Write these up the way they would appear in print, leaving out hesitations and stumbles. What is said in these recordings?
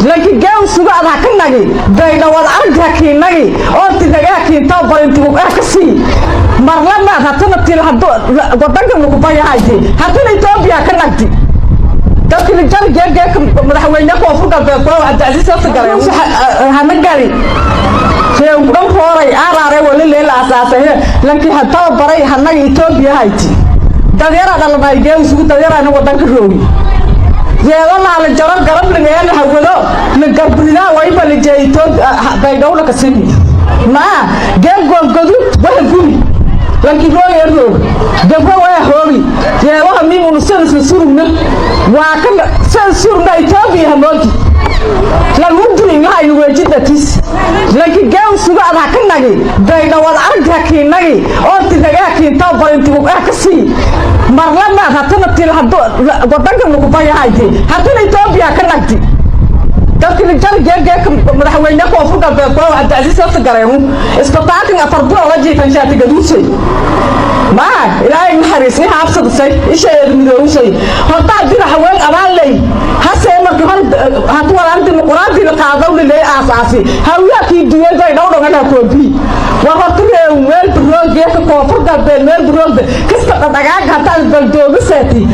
Laakiin geew suga ad ha ka nagi baydhawad aragti ha kiinagi oo tiragaa kiintao barintigu ah ka sii marlamaad hatana til wadanka nukubayahayti hatana Etoobiya ka nagti dadki lijari geergeerka madaxweyne Koonfur Galbeed kula Cabdicasiis horta galay hana gali dhan rooray aaraare wali leela asaasay lankii hataba baray hanaga Etoobiya hayti dadyara dhalanay geew sugu dadyarana wadanka roogi yeedalaa la jaro garablingeela hawado la garbridaa wayba la jeeyto baydhowla ka sini maa geel goolgadud waxa guri lanki rooga roog gabro waa hoogi yeedaha miimunu sanasna surugna waa ka san surugna Etoobiya hamoodi lagu durin haynu wejidatis. Laakiin geew suga ad ha ka nagi baydhawad aragti ha kiinagi oo tiragaa kiintao barintigu ah ka sii marlamaad hatana til wadanka nukubayahayti hatana Etoobiya ka nagti dadki lijari geergeerka madaxweyne Koonfur Galbeed kula Cabdicasiis horta gareemu isbitaalkan 4 bilo la jiifan shaati gaduusay maa Ilaahay naxariis i haabsadasay isha eed midoowsay horta haddii haween abaan ley hasee markii hor hatu walaan dimuquraadii la qaadaw liley aasaasi hawyaakii duway bay dhowdhongana koobi war horta reew meel burooggeeka Koonfur Galbeed meel buroogda kasta dhadhagaaga hataa baldoogaseeti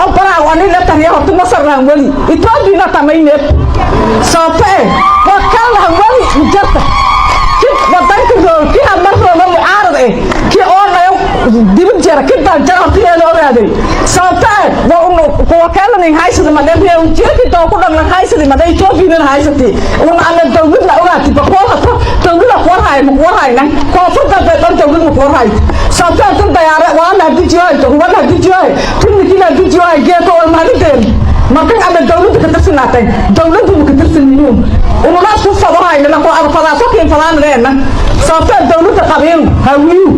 oo baraa wani la tariya horta Masar lahan weli Etoobiyana tamayneed sababto eh waa kala lahan weli jarta ki wadanka roog ki hamar rooga mucaarad eh ki oonayo dibad jara ki daljara hortigeeda ogaaday sababto eh waa un kuwa keelanin haysada madhe reew jirki doo ku dhanlan haysadi madhe Etoobiyana haysati un ana dawlad la ogaati bakool hato dawlada kuwarhaay ma kuwarhayna Koonfur Galbeed dhan dawlad ma kuwarhay sababto eh tan dayaare waana hadijiyohay huban hadijiyohay tunnikina hadijiyohay geeko walmaalideer markan ama dawladda ka tirsanaatay dawladdu ma ka tirsanyihiin ununa isku fadohaynana ko ad fadaaso kiin fadaan leena sababtoo dawladda qabiin hawiyu.